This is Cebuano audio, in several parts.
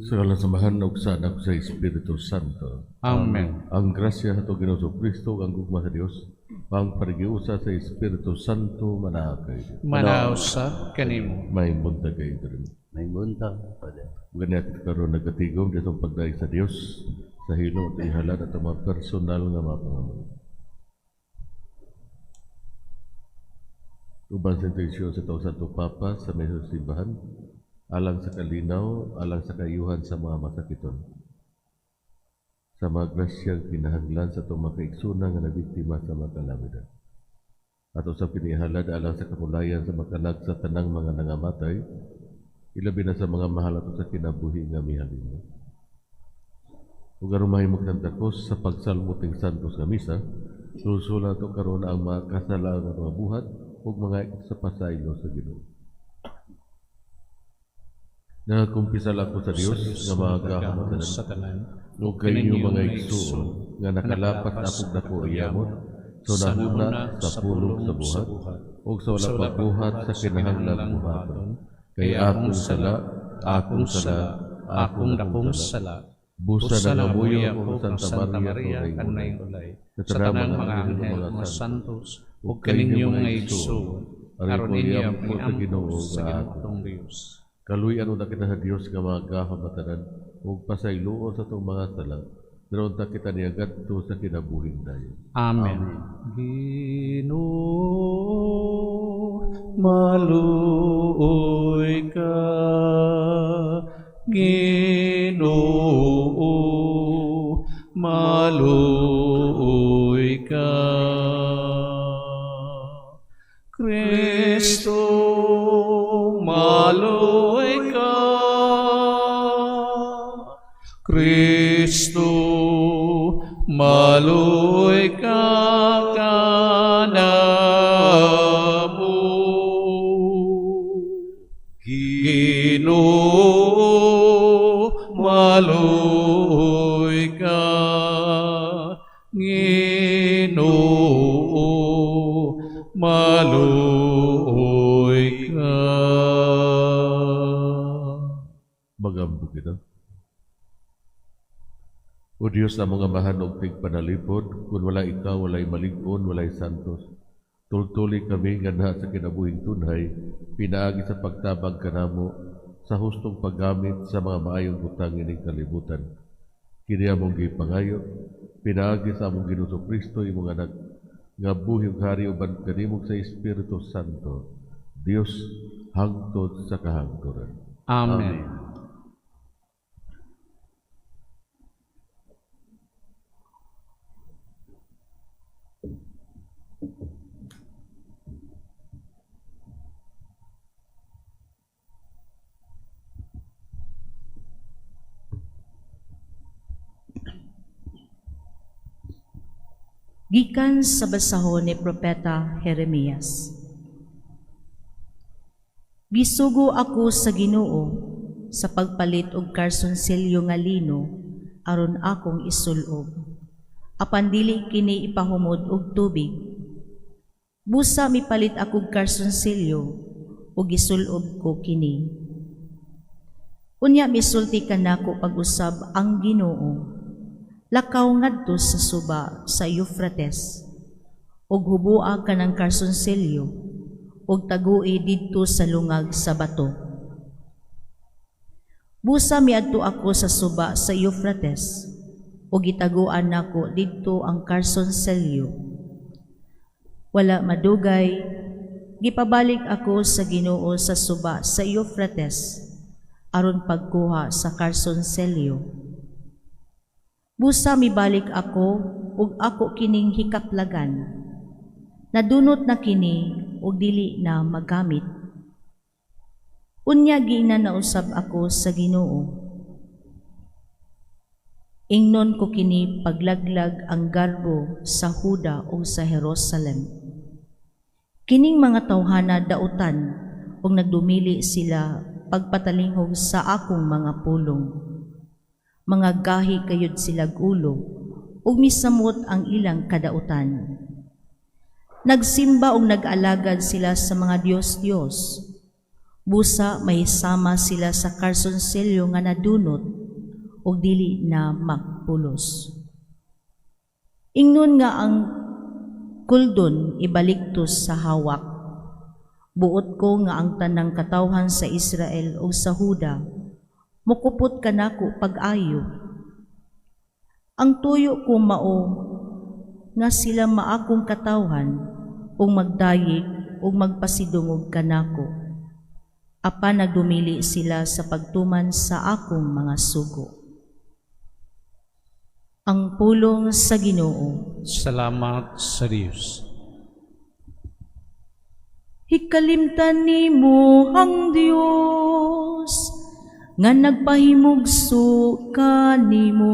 Sa ngalan sa Amahan ug sa Anak sa Espiritu Santo. Amen. Ang grasya sa atong Ginoong Kristo, ang gugma sa Dios, ang pakighiusa sa Espiritu Santo manaa kay Dios. Manaa usab kanimo. Maayong buntag kay tanan. Maayong buntag, Father. Ganyan kita karon nagatigom dito pagdaig sa Dios sa hilom at ihalad at mga personal nga mga pangamuyo. Uban sa intensyon sa atong Santo Papa sa may simbahan, alang sa kalinaw, alang sa kaayuhan sa mga masakiton. Sa mga grasyang kinahanglan sa atong mga kaigsunan nga nabiktima sa mga kalamidad. Ato sa pinihalad alang sa kapulayan sa makalag sa tanang mga nangamatay, ilabi na sa mga mahal ato sa kinabuhi nga mihalin. Ug aron mahimo kitang takos sa pagsalmo ting Santos nga Misa, sulsulan ato karon ang mga kasalaan nga mga buhat ug mga sa pasaylo sa Ginoo. Nagakumpisal ako sa Dios nga makagagahom sa tanan, ug kay inyo mga igsuon nga nakalapas na akong dako iyamot sa hunahuna, sa pulong, sa buhat ug sa wala pagbuhat sa kinahanglang buhaton. Kay akong sala, akong sala, akong dakong sala. Busa Busa na nangamuyo ngamuyo ako kang kang Santa Santa Maria, Maria kanunay kanunay ulay, sa sa tanang tanang mga mga anghel anghel, mga mga santos, santos, ug ug kaninyong kaninyong mga mga igsuon, igsuon, aron aron ko inyo iampo sa iampo Ginoo sa nga Ginoo ato. atong Dios. Kaluy-an unta kita sa Dios nga makagagahom matanan ug pasayloon sa atong mga sala, pero unta kita niya ngadto sa kinabuhing dayon. Amen. Ginoo, maluoy ka. Ginoo, maluoy ka. Kristo, maluoy ka. Kristo, maluoy ka kanamo. Ginoo, maluoy ka. Ginoo, maluoy ka. Magampo kita. O Dios among Amahan og tigpanalipod, kun wala ikaw, walay malig-on, walay santos. Tultuli kami nganha sa kinabuhing tunhay, pinaagi sa pagtabang kanamo sa hustong paggamit sa mga maayong butang ining kalibutan. Kini among gipangayo, pinaagi sa among Ginoong Kristo imong anak, nga buhi ug hari uban kanimo sa Espiritu Santo, Dios hangtod sa kahangturan. Amen. Gikan sa basahon ni Propeta Jeremias. Gisugo ako sa Ginoo sa pagpalit og karsonsilyo nga lino aron akong isulob. Apan dili kini ipahumod og tubig. Busa mipalit akog karsonsilyo ug gisulob ko kini. Unya misulti kanako pag-usab ang Ginoo. Lakaw ngadto sa suba sa Euphrates ug hubua kanang karsonsilyo ug tagui didto sa lungag sa bato. Busa miadto ako sa suba sa Euphrates ug gitaguan nako didto ang karsonsilyo. Wala madugay, gipabalik ako sa Ginoo sa suba sa Euphrates aron pagkuha sa karsonsilyo. Busa mibalik ako ug ako kining hikaplagan. Nadunot na kini ug dili na magamit. Unya giingnan na usab ako sa Ginoo. Ingnon ko kini paglaglag ang garbo sa Huda ug sa Jerusalem. Kining mga tawhana dautan ug nagdumili sila pagpatalinghog sa akong mga pulong. Mga gahi kayod silag ulo ug misamot ang ilang kadautan. Nagsimba ug nag-alagad sila sa mga Diyos-Diyos. Busa mahisama sila sa karsonsilyo nga nadunot ug dili na magpulos. Ingnon nga ang kuldon ibaliktos sa hawak. Buot ko nga ang tanang katawhan sa Israel ug sa Huda mokupot kanako pag-ayo. Ang tuyo ko mao nga sila maakong katawhan ug magdayeg ug magpasidungog kanako. Apan nagdumili sila sa pagtuman sa akong mga sugo. Ang pulong sa Ginoo. Salamat sa Dios. Hikalimtan nimo ang Dios nga nagpahimugso kanimo.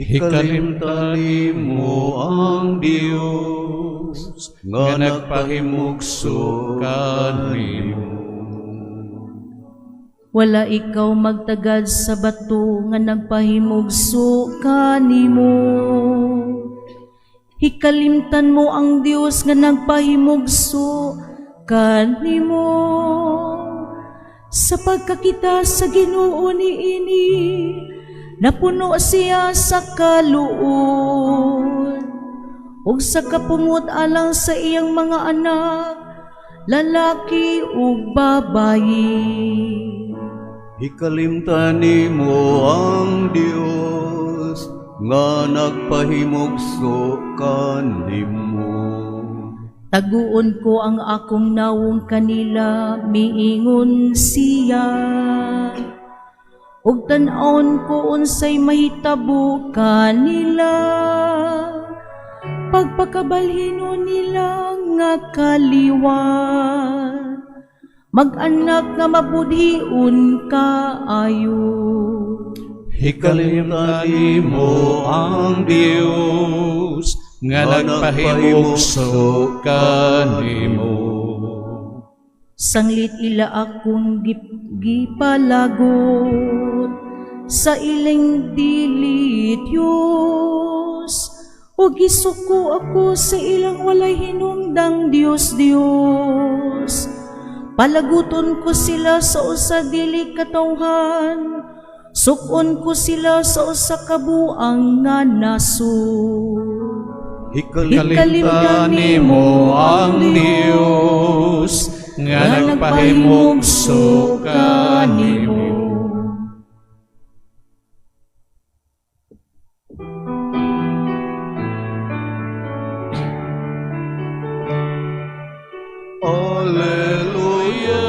Hikalimtan nimo ang Dios nga nagpahimugso kanimo. Wala ikaw magtagad sa bato nga nagpahimugso kanimo. Hikalimtan mo ang Dios nga nagpahimugso kanimo. Sa pagkakita sa Ginoo niini, napuno siya sa kaluod ug sa kapungot alang sa iyang mga anak, lalaki ug babayi. Hikalimtan nimo ang Dios nga nagpahimugso kanimo. Taguon ko ang akong nawong kanila, miingon siya. Ug tan-awon ko unsay mahitabo kanila. Pagpakabalhinon nila nga kaliwat, mag-anak nga mabudhion kaayo. Hikalimtan nimo ang Dios nga nagpahimugso kanimo. Sanglit ila akong gipalagot sa ilang dili Diyos, ug gisuko ako sa ilang walay hinungdang Diyos Diyos. Palaguton ko sila sa usa dili katawhan, suk-on ko sila sa usa ka buang nga nasod. Hikalimtan nimo ang Dios nga nagpahimugso kanimo. Alleluia,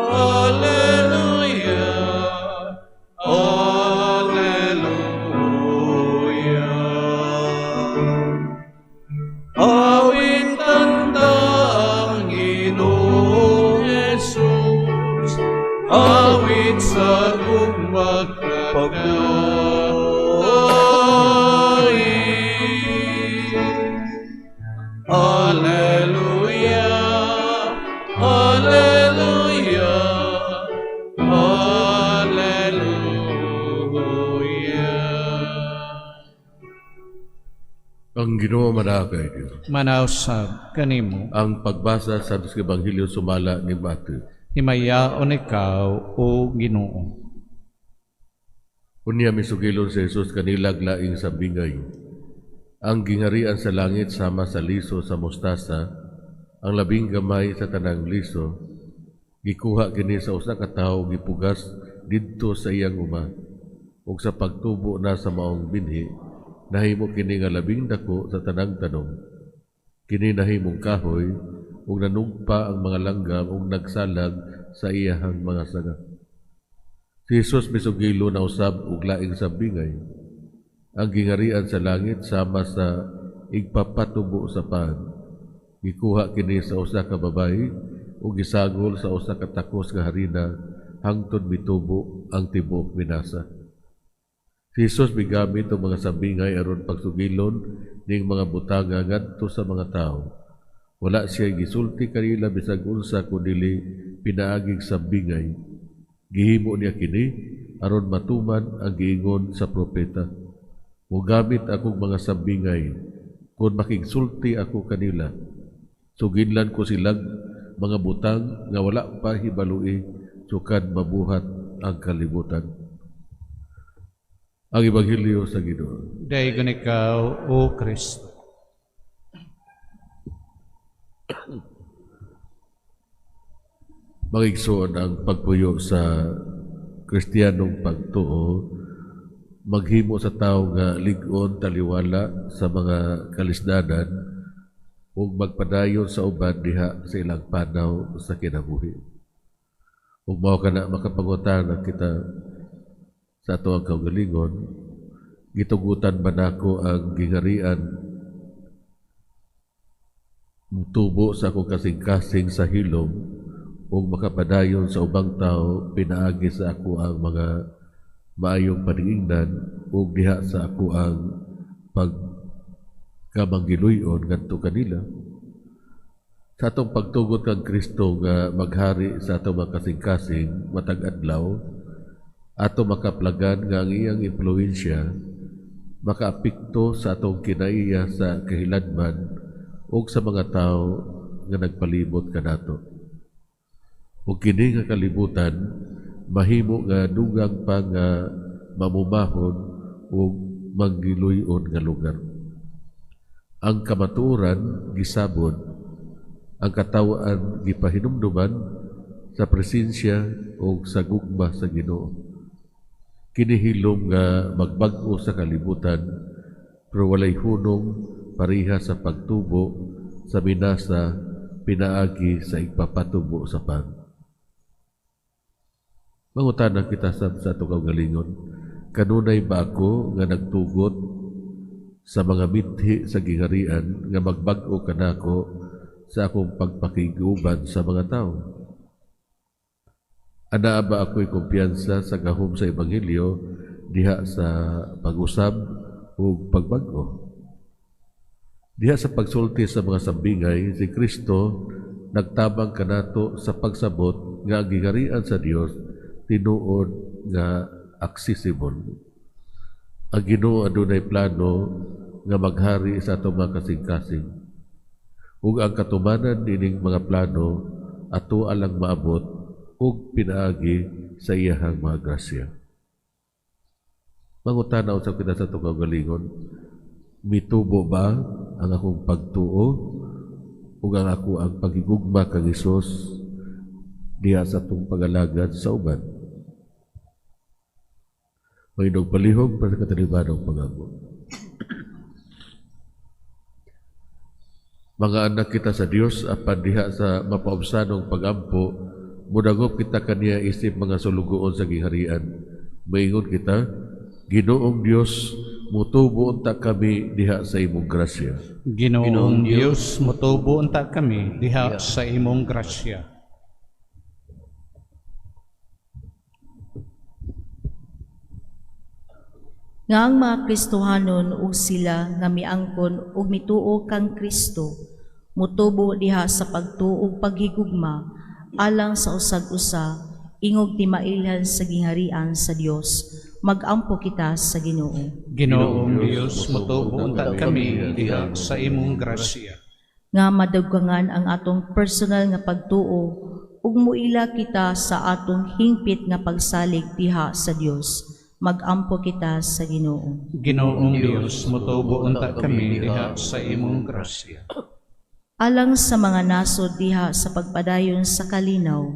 Alleluia, Alleluia. Awitan ta ang Ginoong Jesus, awit sa gugma kag Alleluia, Alleluia, Alleluia. Ang Ginoo manaa kaniyo. Manausab kanimo. Ang pagbasa sa Santos Ebanghelyo sumala ni Mateo. Himayaon ikaw, o Ginoo. Unya misugilon si Jesus kanilag laing sambingay. Ang gingharian sa langit sama sa liso sa mustasa, ang labing gamay sa tanang liso, gikuha kini sa usa ka tawo gipugas didto sa iyang uma, ug sa pagtubo na sa maong binhi, nahimo kini nga labing dako sa tanang tanom. Kini nahimong kahoy ug nanugpa ang mga langgam ug nagsalag sa iyahang mga sanga. Si Jesus misugilo na usab og laing sambingay. Ang gingharian sa langit sama sa igpapatubo sa pan. Gikuha kini sa usa ka babayi ug gisagol sa usa ka takos nga harina hangtod mitubo ang tibuok minasa. Si Jesus migamit og mga sambingay aron pagsugilon ning mga butanga ngadto sa mga tawo. Wala siya gisulti kanila bisag unsa kun dili pinaagig sambingay. Gihimo niya kini aron matuman ang giingon sa propeta. Mogamit akong mga sambingay kun makigsulti ako kanila. Suginlan ko silag mga butang nga wala pa hibalui sukad mabuhat ang kalibutan. Ang Ebanghelyo sa Ginoo. Daygon ikaw, O Kristo. Mga igsoon, ang pagpuyo sa Kristiyanong pagtuo maghimo sa tawo nga lig-on taliwala sa mga kalisdanan ug magpadayon sa uban diha sa ilang panaw sa kinabuhi. Ug mao kana makapangutana kita sa ato ang kaugalingon, gitugutan ba nako ang giharian mutubo sa akong kasing-kasing sa hilom ug makapadayon sa ubang tawo pinaagi sa ako ang mga maayong paningnan ug diha sa ako ang pagkamanggiluyon ngadto kanila. Sa atong pagtugot kang Kristo nga maghari sa atong mga kasing-kasing matag adlaw, ato makaplagan nga ang iyang impluwensya makaapekto sa atong kinaiya sa kahiladman ug sa mga tawo nga nagpalibot kanato. Ug kini nga kalibutan mahimo nga dugang pa nga mamumahon ug manggiluyon nga lugar. Ang kamatuoran gisabon, ang katawhan gipahinumduman sa presensya ug sa gugma sa Ginoo. Kini hilom nga magbag-o sa kalibutan pero walay hunong pareha sa pagtubo sa minasa pinaagi sa igpapatubo sa pan. Mangutana kita sab sa atong kaugalingon, kanunay ba ako nga nagtugot sa mga mithi sa giharian nga magbag-o kanako sa akong pagpakiguban sa mga tao? Anaa ba ako'y kumpiyansa sa gahom sa Ebanghelyo diha sa pag-usab ug pagbag-o? Diha sa pagsulti sa mga sambingay, si Kristo nagtabang kanato sa pagsabot nga ang giharian sa Dios tinuod nga accessible. Ang Ginoo adunay plano nga maghari sa atong mga kasing-kasing. Ug ang katumanan nining mga plano ato alang maabot ug pinaagi sa iyahang mga grasya. Mangutana usab kita sa atong kaugalingon, mitubo ba ang akong pagtuo ug ang ako ang pagigugma kang Hesus diha sa atong pag-alagad sa uban? Mainog palihog para sa katalibanong pag-amo. Mga anak kita sa Dios, apan diha sa mapaubsanong pag-ampo, mudagop kita kaniya isip mga sulugoon sa giharian. Maingon kita, Ginoong Dios, mutubo unta kami diha sa imong grasya. Ginoong Dios, mutubo unta kami diha sa imong grasya. Nga ang mga Kristohanon ug sila nga miangkon ug mituo kang Kristo, mutubo diha sa pagtuo ug paghigugma alang sa usag-usa, ingog timailhan sa gingharian sa Dios. Magampo kita sa Ginoo. Ginoong Dios, mutubo unta kami diha sa imong grasya. Nga maduggangan ang atong personal nga pagtuo ug muila kita sa atong hingpit nga pagsalig diha sa Dios. Magampo kita sa Ginoo. Ginoong Dios, mutubo unta kami diha sa imong grasya. Alang sa mga nasod diha sa pagpadayon sa kalinaw,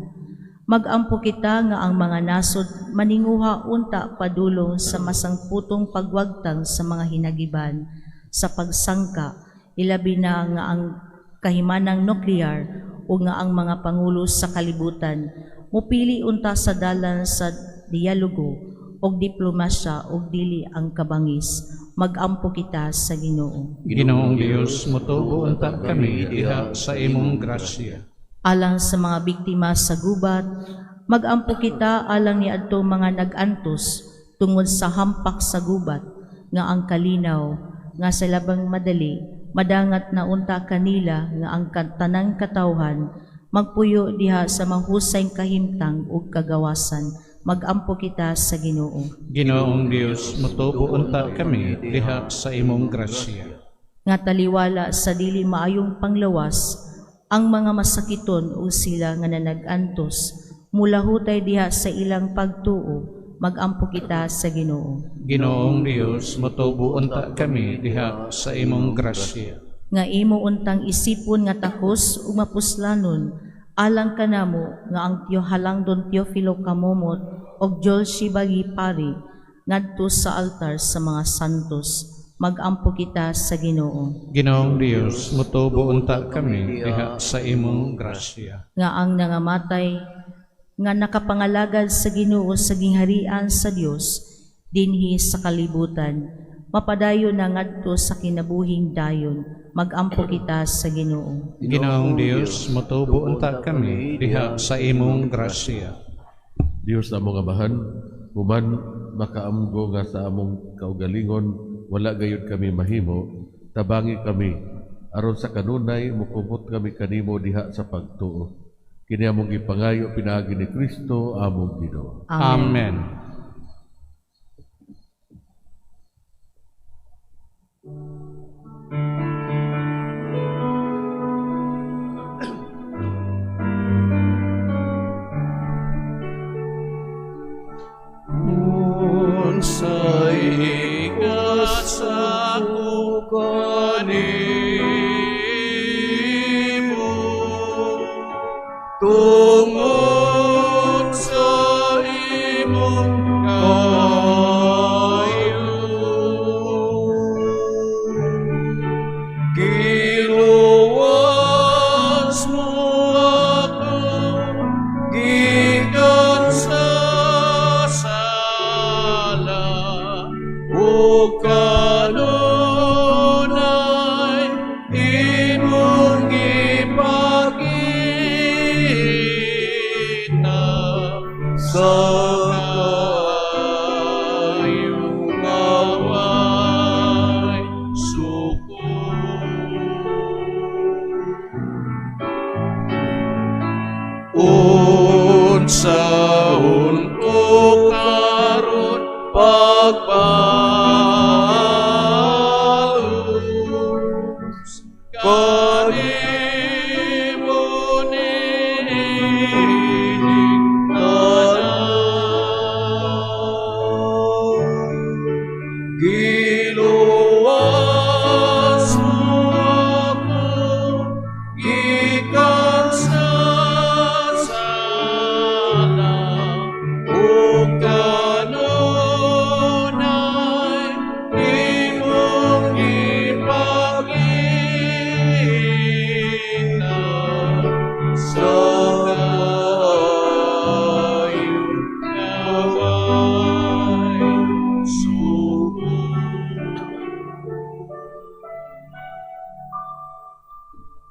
magampo kita nga ang mga nasod maninguha unta padulong sa masangputong pagwagtang sa mga hinagiban sa pagsangka, ilabi na nga ang kahimanang nuklear o nga ang mga pangulo sa kalibutan mupili unta sa dalan sa dialogo og diplomasya og dili ang kabangis. Magampo kita sa Ginoo. Ginoong Dios, mutubo unta kami diha sa imong grasya. Alang sa mga biktima sa gubat, magampo kita alang niadto mga nag-antos tungod sa hampak sa gubat nga ang kalinaw nga sa labang madali madangat na unta kanila nga ang tanang katawhan magpuyo diha sa mahusay kahimtang ug kagawasan. Magampo kita sa Ginoo. Ginoong Dios, mutubo unta kami diha sa imong grasya. Nga taliwala sa dili maayong panglawas, Ang mga masakiton ug sila nga nanag-antos mulahutay diha sa ilang pagtuo, magampo kita sa Ginoo. Ginoong Dios, motubo unta kami diha sa imong grasya. Nga imo untang isipon nga takos ug mapuslanon alang kanamo nga ang Tio Halangdon Teofilo Camomot og Joel Bagi Pari ngadto sa altar sa mga santos, magampo kita sa Ginoo. Ginoong Dios, motubo unta kami diha sa imong grasya. Nga ang nangamatay nga nakapangalagad sa Ginoo sa gingharian sa Dios dinhi sa kalibutan mapadayon na ngadto sa kinabuhing dayon, magampo kita sa Ginoo. Ginoong Dios, motubo unta kami diha sa imong grasya. Dios among Amahan, human makaamgo nga sa among kaugalingon wala gayud kami mahimo, tabangi kami aron sa kanunay mukumot kami kanimo diha sa pagtuo. Kini among gipangayo pinaagi ni Kristo among Ginoo. Amen. Unsay kasako kanimo tungod sa imong kaayo, giluwas mo ako gikan sa sala ug kanunay imong gipakita sa kaayo nga way suko. Unsaon ko karon pagbalos kanimo niining tanan? Giluwas mo ako gikan sa sala ug kanunay imong gipakita sa kaayo nga way suko.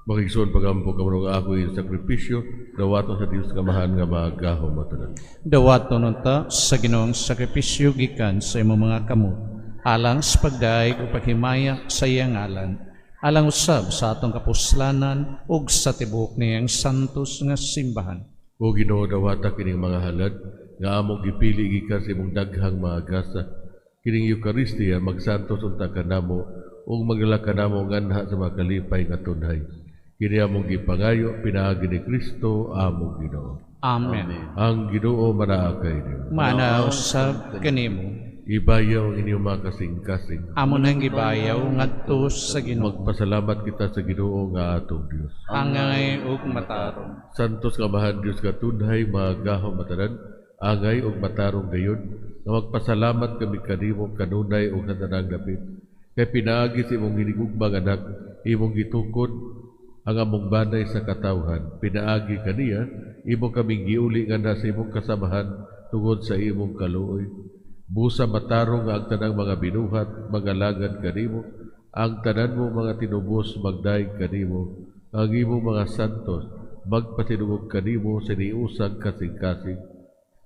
Mga igsoon, pagampo kamo nga ako yung sakripisyo, dawaton sa Dios nga Amahan nga magahom matanan. Dawaton unta sa Ginoong sakripisyo gikan sa imong mga kamot, alang sa pagdayeg ug paghimaya sa iyang ngalan, alang usab sa atong kapuslanan ug sa tibuok niyang santos nga simbahan. O Ginoo, dawata kining mga halad nga among gipili gikan sa imong daghang mga gasa. Kining Eucharistia magsantos unta kanamo ug magdala kanamo nganha sa mga kalipay nga tunhay. Kini among gipangayo pinaagi ni Kristo among Ginoo. Amen. Ang Ginoo manaa kay ninyo. Maana usab kanimo. Ibayaw ang inyong mga kasing-kasing. Amo nang gibayaw ngadto sa Ginoo. Magpasalamat kita sa Ginoo nga atong Dios. Angay ug matarong. Santos nga Amahan Dios nga tunhay magahom matanan, angay ug matarong gayon, nga magpasalamat kami kanimo kanunay ug sa tanang dapit. Kay pinaagi sa imong hinigugmang anak, imong gitukod ang among banay sa katawhan. Pinaagi kaniya, imo kaming giuli nganha sa imong kasamahan tungod sa imong kaluoy. Busa matarong nga ang tanang mga binuhat magalagad kanimo, ang tanan mo mga tinubos magdaig kanimo, ang imong mga santos magpatinungog kanimo sa niusang kasing-kasing.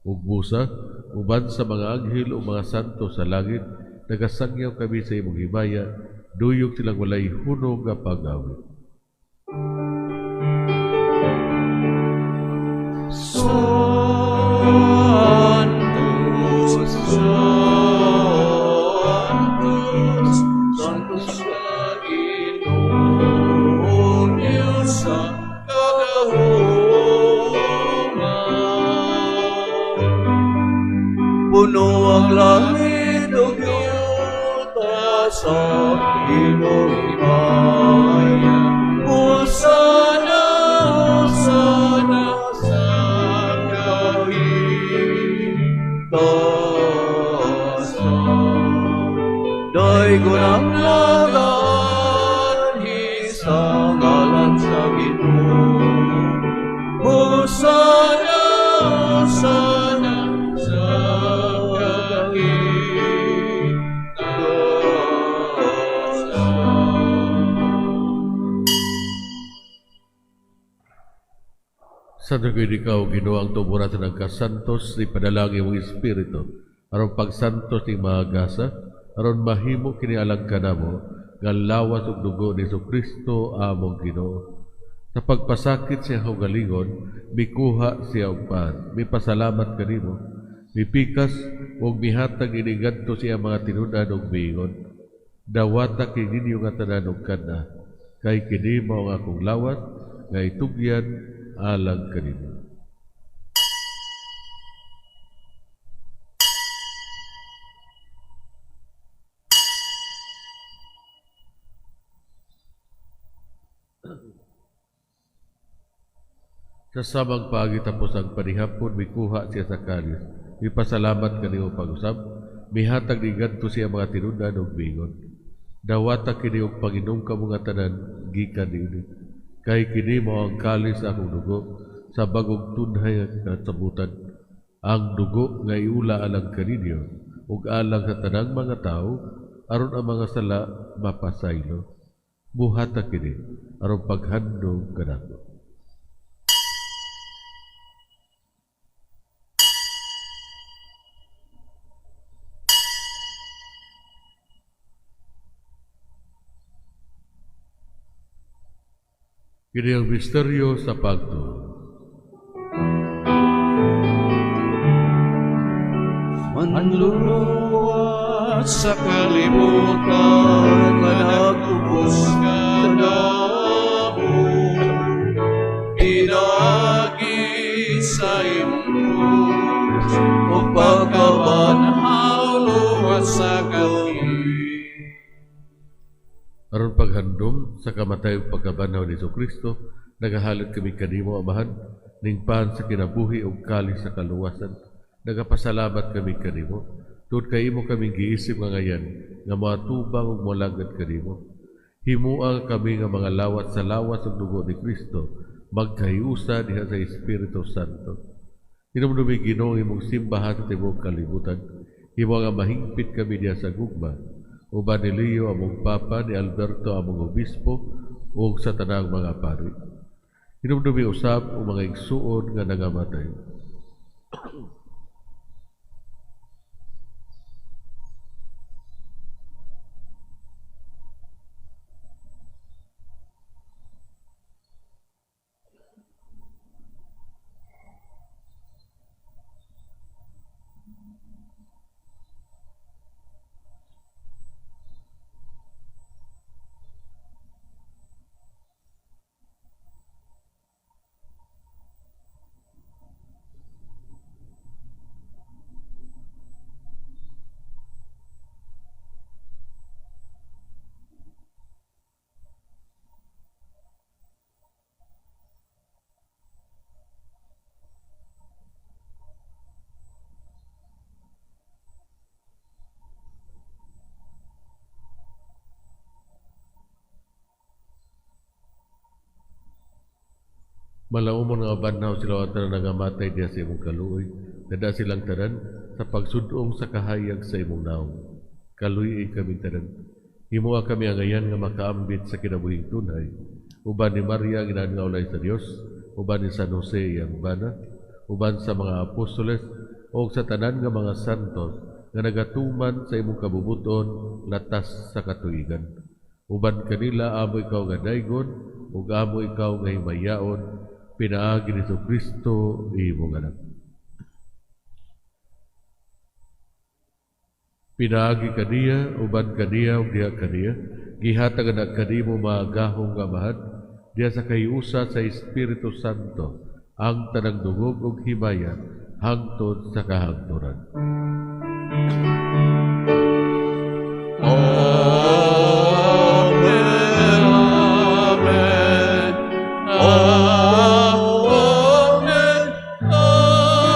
Ug busa, uban sa mga anghel o mga santo sa langit, nagasangyaw kami sa imong himaya, duyog silang walay hunong nga pag-awit. Santos, Santos, Santos sa Ginoong Diyos sa Puno ang langit ug yuta sa Ginoong himaya. Hosana, Hosana sa kahitasan. Daygon ang nagaanhi sa ngalan sa Ginoo. Hosana, Hosana sa kahitasan. Sa gid ikaw, Ginoo, ang tuburan sa nagkasantos, ipadala ang imong Espiritu aron pagsantos ning mga gasa, aron mahimo kini alang kanamo nga lawas ug dugo ni Kristo among Ginoo. Sa pagpasakit sa iyang kaugalingon, mikuha siya og pan, mipasalamat kanimo, mipikas ug mihatag ini ngadto sa iyang mga tinud-an ug miingon: Dawata kini ninyo nga tanan og kan-a, kay kini mao ang akong lawas nga itugyan alang kanimo. Sa samang paagi tapos ang panihapon, mikuha siya sa kalis. Mipasalamat kanimo pag-usab, mihatag ni ngadto sa iyang mga tinud-an ug miingon: Dawata kini og panginom kamo nga tanan gikan niini, kay kini mao ang kalis sa akong dugo sa bag-ong tunhay nga kasabutan, ang dugo nga iula alang kaninyo ug alang sa tanang mga tawo aron ang mga sala mapasaylo. Buhata kini aron paghandom kanako. Kini ang misteryo sa pagtuo. Manluluwas sa kalibutan nga nagtubos kanamo, pinaagi sa imong krus ug pagkabanhaw, luwas sa kami. Aron paghandom sa kamatay ug pagkabanhaw ni Kristo, nagahalad kami kanimo, Amahan, ning pan sa kinabuhi ug kalis sa kaluwasan. Nagapasalamat kami kanimo tungod kay imo kaming giisip nga ngayan nga moatubang ug molagad kanimo. Himua kami nga mga lawat sa lawas ug dugo ni Kristo, magkahiusa diha sa Espiritu Santo. Hinumdumi, Ginoo, imong simbahan sa tibuok kalibutan. Himua nga mahingpit kami diha sa gugma, uban ni Leo among Papa, ni Alberto among Obispo, ug sa tanang mga pari. Hinumdumi usab ang mga igsuon nga nangamatay. Malaumon nga banhaw sila ang tanan nangamatay diha sa imong kaluoy. Dada silang tanan sa pagsudong sa kahayag sa imong naong. Kaluy-i kami tanan. Himoa kami angayan nga makaambit sa kinabuhing tunay. Uban ni Maria, ginaan nga ulay sa Dios, uban ni San Jose iyang bana, uban sa mga apostoles o sa tanan nga mga santos nga nagatuman sa imong kabubuton latas sa katuigan. Uban kanila amo ikaw nga daygon ug amo ikaw nga himayaon, pinaagi ni Kristo imong anak. Pinaagi kaniya, uban kaniya ug diha kaniya, gihatag na kanimo mga gahom nga Amahan, diha sa kahiusa sa Espiritu Santo, ang tanang dungog ug himaya hangtod sa kahangturan. Amen. Amen. Amen. Amen.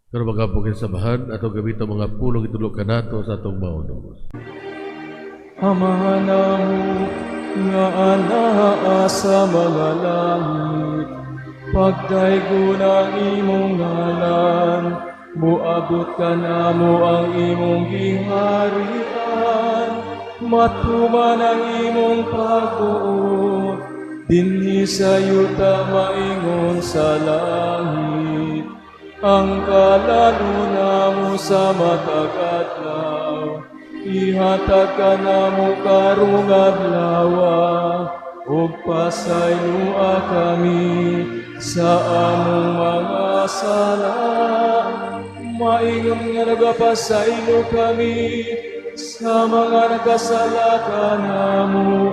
Karon mga bukid samahan atong gamiton mga pulong itudlo kanato sa atong Maonuos. Amahan namo nga anaa sa mga langit, pagdaygon ang imong ngalan, muabot kanamo ang imong giharian, matuman ang imong pagbuot, dinhi sa yuta maingon sa langit. Ang kalan-on namo sa matag adlaw, ihatag kanamo karong adlawa, ug pasayloa kami sa among mga sala, maingon nga nagapasaylo kami sa mga nagkasala kanamo,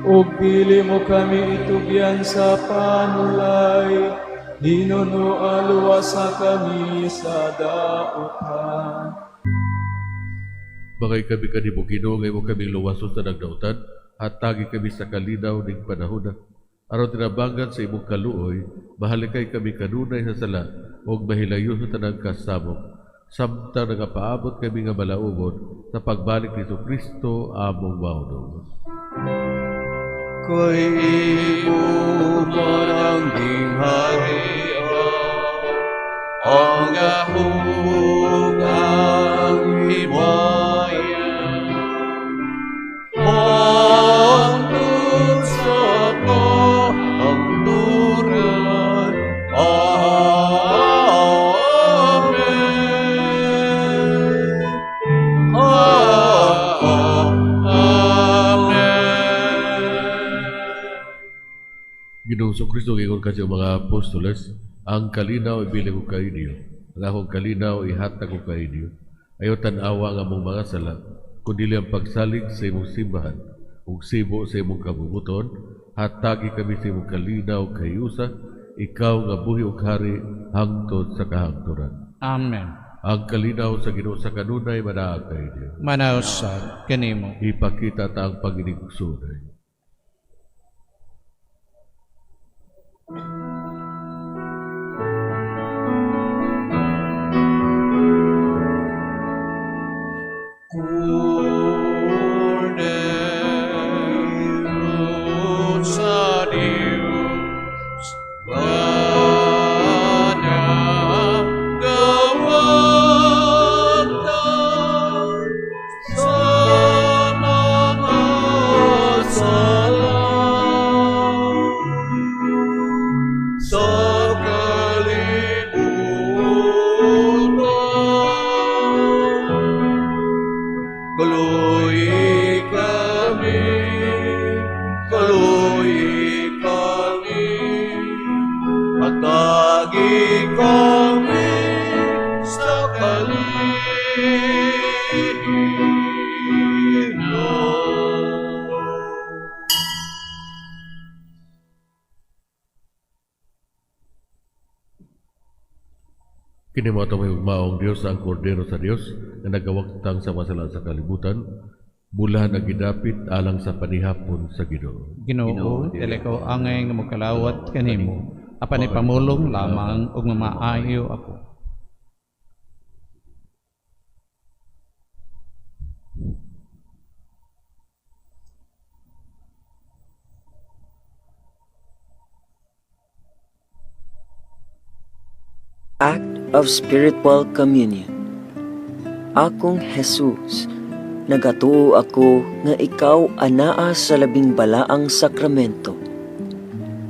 ug dili mo kami itugyan sa panulay, hinunoa luwasa kami sa dautan. Bangay kami kanimo, Ginoo, nga imo kaming luwason sa nagdautan, hatagi kami sa kalinaw ning panahona. Aron tinabangan sa imong kaluoy, mahalikay kami kanunay sa sala ug mahilayo sa tanang kasamok. Samtang nagapaabot kami nga malaubon sa pagbalik ni Kristo among Maonuos. Kay imo man ang gingharian, ang gahom ang himaya, hangtod sa kahangturan. Amen. Amen. Ginoong Kristo, giingon ka sa mga apostoles, ang kalinaw ibilin ko kaninyo, ang akong kalinaw ihatag ko kaninyo. Ayaw tan-awa ang among mga sala, kundi ang pagsalig sa imong simbahan, ug sibo sa imong kabubut-on, hatagi kami sa imong kalinaw kahiusa, ikaw nga buhi ug hari hangtod sa kahangturan. Amen. Ang kalinaw sa Ginoo sa kanunay manaag kaninyo. Manaog sad kanimo. Ipakita ta ang pag-inigsunay. Kordero sa Dios, nga nagawagtang sa mga sala sa kalibutan. Kaluoyi kami, kaluoyi kami, hatagi kami sa kalinaw. Kini mao atong mahigugmaong Dios, ang Kordero sa Dios nga nagawagtang sa masala sa kalibutan, bulahan ang gidapit alang sa panihapon sa Ginoo. Ginoo, dili ko angay nga mokalawat kanimo, apan ipamulong lamang ug mamaayo ako. Act of Spiritual Communion. Akong Jesus, nagatuo ako nga ikaw anaa sa labing balaang sakramento.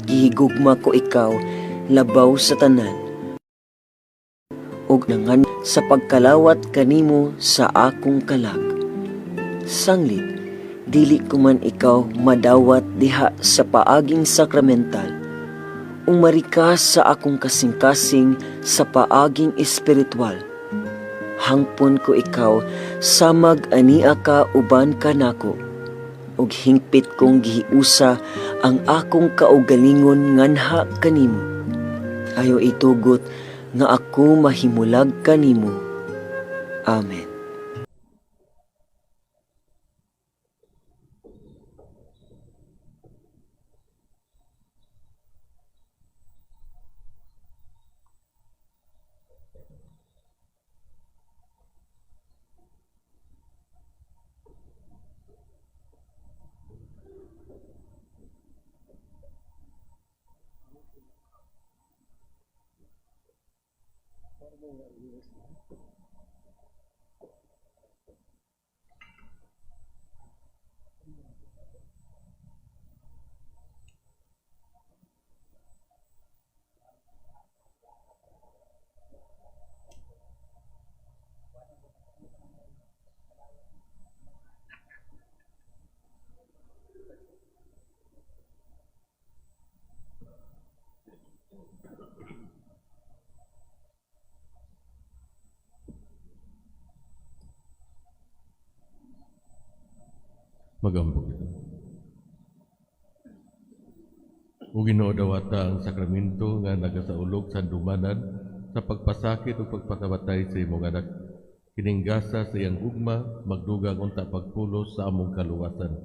Gihigugma ko ikaw labaw sa tanan, ug nangan sa pagkalawat kanimo sa akong kalag. Sanglit, dili ko man ikaw madawat diha sa paaging sakramental, ug marikas sa akong kasing-kasing sa paaging espiritual. Hangpon ko ikaw samag ania ka uban kanako. Ug hingpit kong gihiusa ang akong kaugalingon nganha kanimo. Ayaw itugot nga ako mahimulag kanimo. Amen. Magambog ito. O Ginoo, dawata ang sakramento nga nagasaulog sa handumanan sa pagpasakit ug pagpakamatay sa imong anak. Kining gasa sa iyang gugma magdugang unta pagpulos sa among kaluwasan.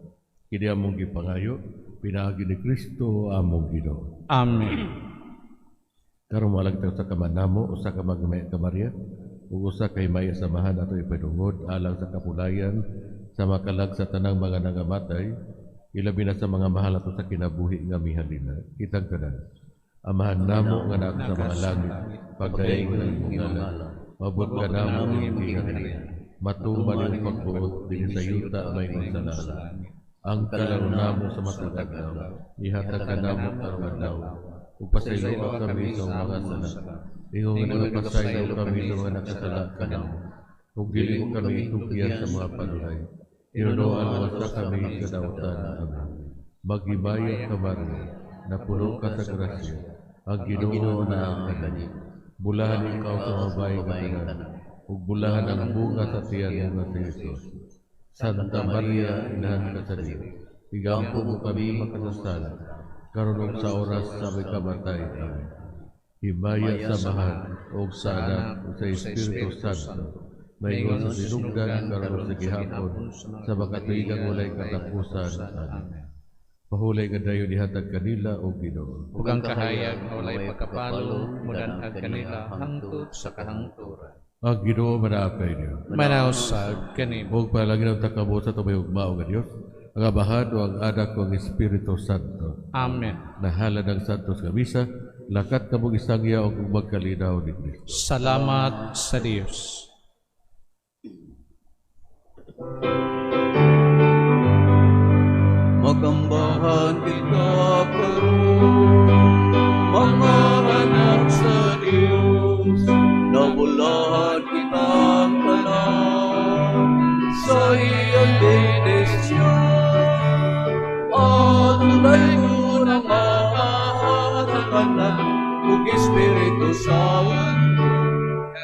Kini among gipangayo pinaagi ni Kristo among Ginoo. Amen. Karon moalag ta sa kamanamo usa ka magmaya ka Maria ug usa ka himaya samahan ato ipadungod alang sa kapulayan sa makalag sa tanang mga nangamatay, ilabi na sa mga mahal ato sa kinabuhi nga mihalina. Kitang tanan. Amahan namo nga naa sa mga langit, pagdayeg ang imong ngalan, mabot ka namo ang imong gingharian, matuman imong pagbuot dinhi sa yuta mahimong sa langit. Ang kalaro namo sa matag adlaw, ihatag kanamo karong adlaw, ug pasayloa kami sa mga sala. Ingon nga nagapasaylo kami sa mga nakasala kanamo, ug dili mo kami itugyan sa mga panulay. Hinunoan mo sa kami sa dautan. Amen. Maghimaya ka, Maria, napuno ka sa grasya, ang Ginoo naa kanimo. Bulahan ikaw sa babae nga tanan, ug bulahan ang bunga sa tiyan mo nga si Jesus. Santa Maria, inahan ka sa Dios, igampo mo kami makasasala, karon ug sa oras sa aming kamatay. Amen. Himaya sa Amahan, ug sa Anak, ug sa Espiritu Santo, maingon sa sinugdan karon sa gihapon, sa makatuigang walay katapusan. Amen. Pahulay nga dayon ihatag kanila o Ginoo. Ug ang kahayag nga walay pagkapalo mudanhag kanila hangtod sa kahangturan. Ang Ginoo manaakay niyo. Manausab kanimo. Ug palangin ang takabo sa tumay ugmao nga Dios, ang Amahan o ang Anak o ang Espiritu Santo. Amen. Nahalad ang Santos nga misa, lakat kamong isangya og magkalinaw ni Kristo. Salamat sa Dios. Magambahan kita karon, mga anak sa Dios, nabulahan kitang tanan sa iyang bendisyon. At daygon ang Amahan, ang Anak, ug Espiritu Santo,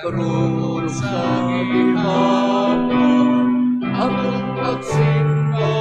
karon sa gihapon, atong pagsimba.